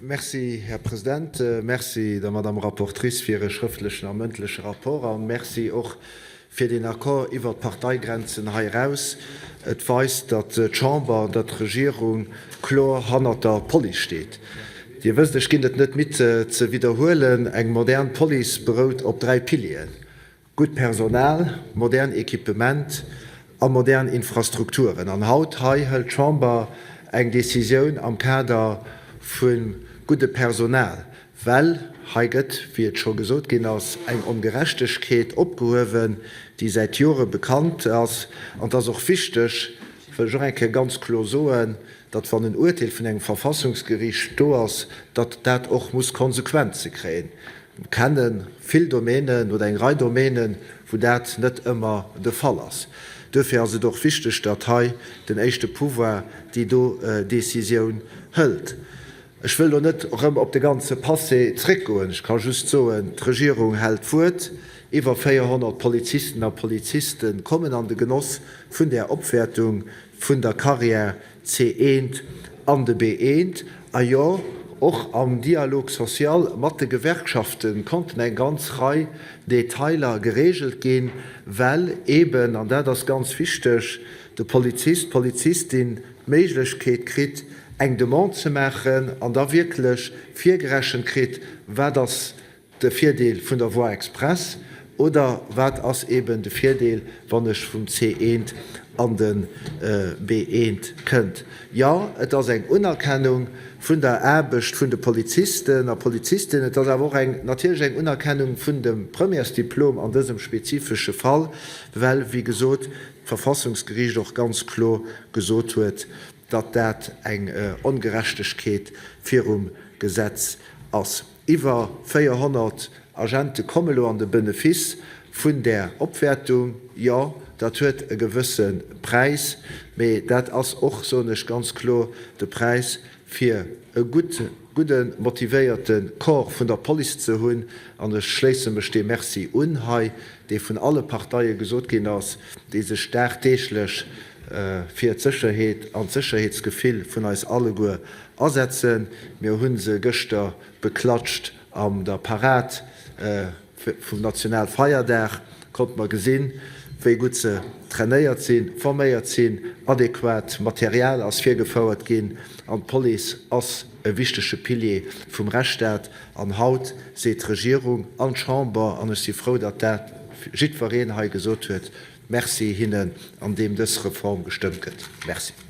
Merci, Här President. Merci der Madame Rapportrice fir hire schrëftlechen a mëndleche Rapport a merci och fir deen Accord iwwert d'Parteigrenzen hei eraus. Et weist, datt d'Chamber an datt d'Regierung kloer hannert der Police steet. Dir wësst, ech ginn et net midd ze widderhuelen, Eng modern Police berout op dräi Pilieren, Gutt Personal, modern Equipement a modern Infrastrukturen. An haut hei hëlt d'Chamber eng Décisioun am Kader vu gudde Personal, well hei gëtt, wéi et scho gesot ginn ass, eng Ongerechtegkeet opgehuewen, déi säit Jore bekannt ass. An et ass och wichteg, wëll ech och eng Kéier ganz kloer soen, datt wann en Uerteel vun engem Verfassungsgeriicht do ass, datt dat och muss Konsequenze kréien. Mir kenne vill Domänen oder eng Rei Domänen, wou dat net ëmmer de Fall ass. Duerfir ass et och wichteg, datt hei den éischte Pouvoir déi do Décisioun hëlt. Ech wëll elo net erëm op de ganze Passé zréckgoen. Ech ka just soen, D'Regierung hält d'Wuert. Iwwer 400 Polizisten a Poliziste kommen an de Genoss vun där Opwäertung vun der Carrière C1 an de B1. A jo, och am Dialogue social mat de Gewerkschafte konnten eng ganz Rei Detailer geregelt ginn, well eeben, an dat ass ganz wichteg, de Polizist, d'Polizistin d'Méiglechkeet kritt, eng Demande ze maachen an da wierklech virgerechent kritt, wat ass De Virdeel vun der Voie express oder wat ass eben de Virdeel, wann ech vum C1 an de B1 kënnt? Jo, et ass eng Unerkennung vun der Aarbecht vun de Polizisten a Polizistinnen. Et ass awer och eng, natierlech eng Unerkennung vun dem Premièresdiplom an dësem spezifesche Fall, well, wéi gesot, d'Verfassungsgeriicht och ganz kloer gesot huet, datt dat eng Ongerechtegkeet virum Gesetz ass. Iwwer 400 Agente komme lo an de Benefice vun där Opwäertung. Jo, dat huet e gewësse Präis, mee dat ass och, soen ech ganz kloer, de Präis fir e gutt, gudde motivéierte Corps vun der Police ze hunn. An ech schléisse mech deem Merci un hei, dee vun alle Parteie gesot ginn ass, déi sech dagdeeglech fir d'Sécherheet an d'Sécherheetsgefill vun eis alleguer asetzen. Mir hu se gëschter beklatscht an der Parad vum Nationalfeierdag, konnte mer gesinn, wéi gutt se trainéiert sinn, forméiert sinn, adequat Material ass virgefouert ginn an d'Police ass e wichtege Pilier vum Rechtsstaat. An haut seet d'Regierung an d'Chamber, an ech si frou, datt dat jiddwereen hei gesot huet, Merci hinnen, an deem dës Reform gestëmmt gëtt. Merci.